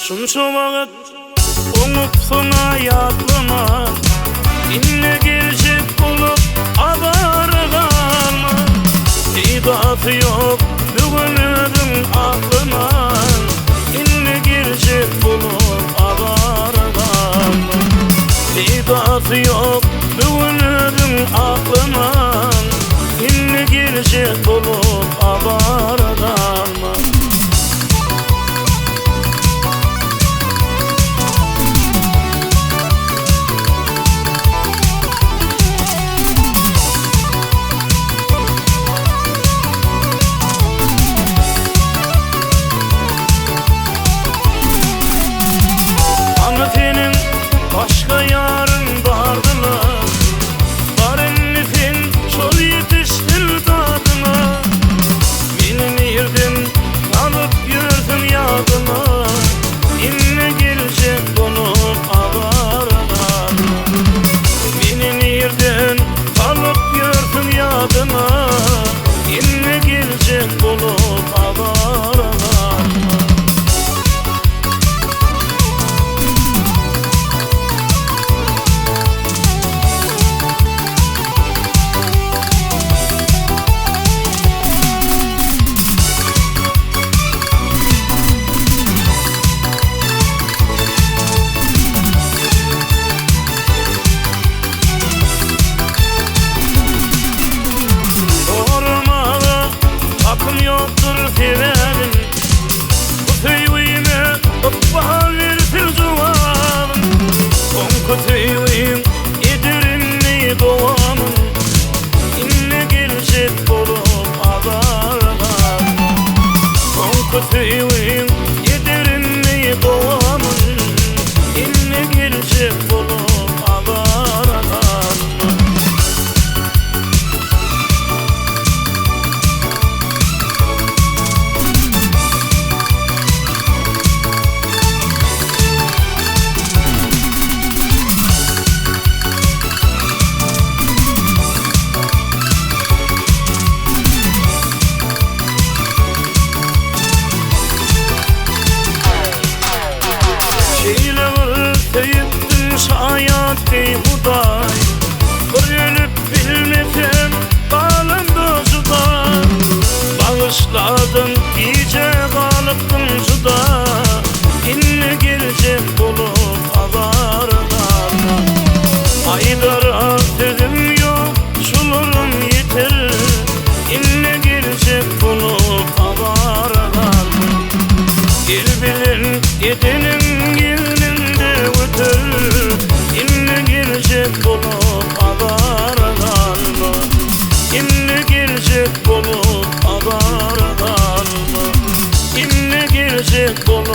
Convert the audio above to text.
Şunça wagt oňupsyň-a ýatlaman, Indi geljek bolup azara galma. Peýdasy ýok bu gün özüň aklaman, Indi geljek bolup azara galma. Peýdasy ýok bu gün özüň aklaman, Indi geljek bolup azara galma. Hany seniň başga ýaryň bardyla, Bar indi sen şol ýetişdir dadyňa. Meni nirden salyp ýörsüň ýadyňa, Indi geljek bolup azara galma. Meni nirden salyp ýörsüň ýadyňa, Indi geljek bolup azara galma. Soramaga hakym ýokdur sebäbin, Bu söýgime ykbal bersin jogabyn. Soňky söýgim eder indi dowamyn, Indi geljek bolup azar galma. Soňky söýgim eder indi dowamyn, Indi geljek bolup azar galma. Şeýle bir söýüpdim şaýat deý Hudaý, Bir ölüp bilmesem galamda juda. Bagyşladyň gijä galypdym juda, Indi geljek bolup azar galma. Aýdara sözüm ýok şularam ýeter, Indi geljek bolup azar galma. El bilen edeniň gelninde öter, Indi geljek bolup azara galma. Indi geljek bolup azara galma. Indi geljek bolup.